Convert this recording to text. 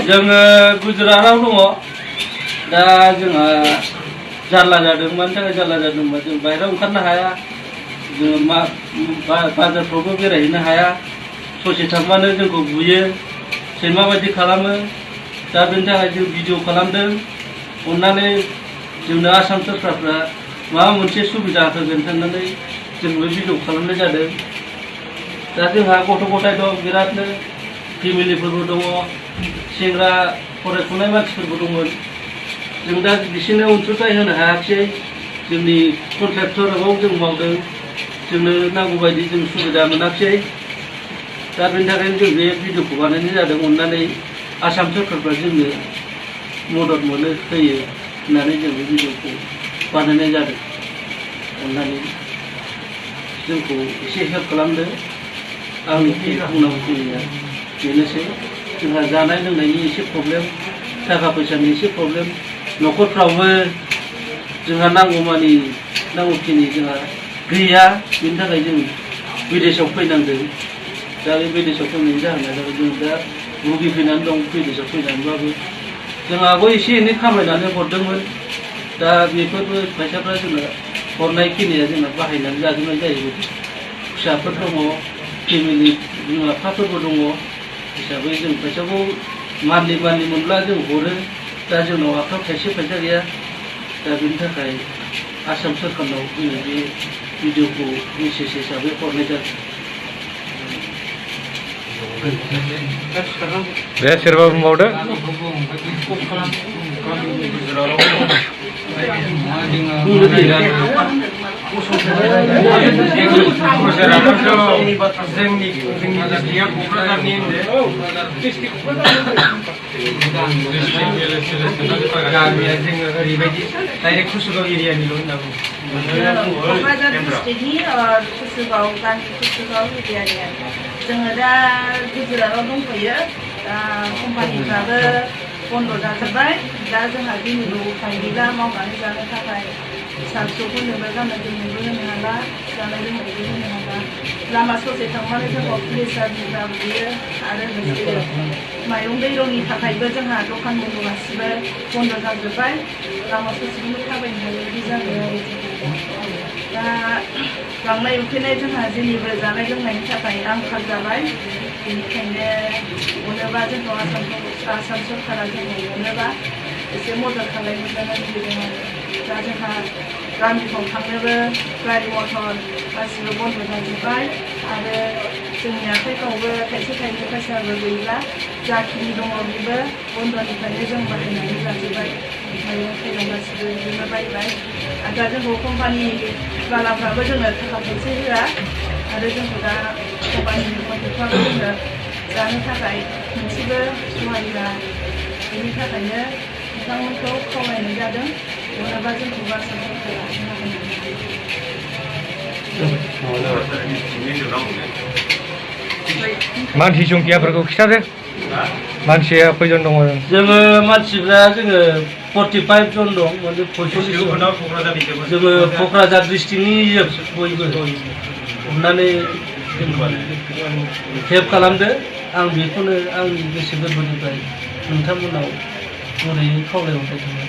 जोङो गुजरातआव दङ दा जोंहा जारला जादों मानि थाखाय जारला जादों होनबा जों बाहेरायाव ओंखारनो हाया जोङो बाजारफ्रावबो बेरायहैनो हाया ससे थांबानो जोंखौ बुयो सैमा बायदि खालामो दा बेनि थाखाय जों भिडिअ खालामदों अननानै जोंनो आसाम सरकारफ्रा माबा मोनसे सुबिदा होगोन होननानै जों बे भिडिअ खालामनाय जादों दा जोंहा गथ' गथाय दं बिरादनो फेमिलिफोरबो दङ सेंग्रा फरायफुनाय मानसिफोरबो दंमोन जों दा बिसोरनो अनसुंथाइ होनो हायाखिसै जोंनि कन्ट्रेक्टराव जों मावदों जोंनो नांगौ बायदि जों सुबिदा मोनाखिसै दा बेनि थाखायनो जों बे भिडिअखौ बानायनाय जादों अननानै आसाम सरकारफ्रा जोंनो मदद मोनो होयो होननानै जों बे भिडिअखौ बानायनाय जादों अननानै जोंखौ एसे हेल्प खालामदो आंनि बुंनांगौखिनिया बेनोसै जोंहा जानाय लोंनायनि एसे प्रब्लेम थाखा फैसानि एसे प्रब्लेम न'खरफ्रावबो जोंहा नांगौखिनि जोंहा गैया बेनि थाखाय जों विदेशआव फैनांदों दा बे विदेशआव फैनायनि जाहोना जाबाय जों दा भुगिफैनानै दं विदेशआव फैनानैबाबो जोंहाबो एसे एनै खामायनानै हरदोंमोन दा बेफोरबो फैसाफ्रा जोंना हरनायखिनिया जोंना बाहायनानै जाजोबनाय जायो फिसाफोर दङ फेमिलि बिमा बिफाफोरबो दङ हिसाबै जों फैसाखौ मान्थलि मोनब्ला जों हरो दा जोंनाव आखायाव थाइसे फैसा गैया दा बेनि थाखाय आसाम सरकारनाव जोङो बे भिडिअखौ मेसेज हिसाबै हरनाय जादों दे सोरबा बुंबावदो डाइरेक्ट कुसुगाव एरियानिल' होनना बुङो क'क्राझार डिस्ट्रिक्टनि कुसुगाव गामि कुसुगाव एरियानि जोङो दा गुजरातआव दंफैयो दा कम्पानिफ्राबो बन्द' जाजोब्बाय दा जोंहा जेनिबो उफाय गैला मावनानै जानो थाखाय फिसा फिसौफोरनोबो गाननो जोमनोबो होनो हाला जानाय लोंनायबो होनो हाला लामा ससे थांबानो जोंखौ पुलिस सार्भिसफ्रा बुयो आरो होसोयो माइरं दैरंनि थाखायबो जोंहा दखान बन्द' गासिबो बन्द' जाजोब्बाय लामा ससेखौनो थाबायनो हायो बिदि जाबाय आरो दा लांनाय उखैनाय जोंहा जेनिबो जानाय लोंनायनि थाखाय आंखाल जाबाय बेनिखायनो अनोबा जोंखौ आसाम सरकारा जोंखौ अनोबा एसे मदद खालामनो लुबैदों आरो दा जोंहा गामिफ्राव थांनोबो गारि मटर गासिबो बन्द' जाजोब्बाय आरो जोंनि आखाइफ्रावबो थाइसे थाइनै फैसाबो गैला जाखिनि दङ बेबो बन्द'निफ्रायनो जों बाहायनानै जाजोब्बाय मैगं थाइगं गासिबो बिदिनो बायबाय आरो दा जोंखौ कम्पानि बालाफ्राबो जोंनो थाखा फैसा होआ आरो जोंखौ दा कम्पानिनि कन्ट्रेक्टफ्राबो जोंनो जानो थाखाय मोनसेबो सहाय होआ बेनि थाखायनो बिथांमोनखौ खावलायनाय जादों अनोबा जोंखौ आसाम सरकारा मानसि संखियाफोरखौ खिथादो मानसिया खयजन दङ जोङो मानसिफ्रा जोङो 45 जन दं माने 45 जोङो क'क्राझार डिस्ट्रिक्टनि बयबो अननानै हेल्प खालामदो आं बेखौनो आंनि गोसो गोरबोनिफ्राय नोंथांमोनाव गुरैयै खावलायहरनाय थाबाय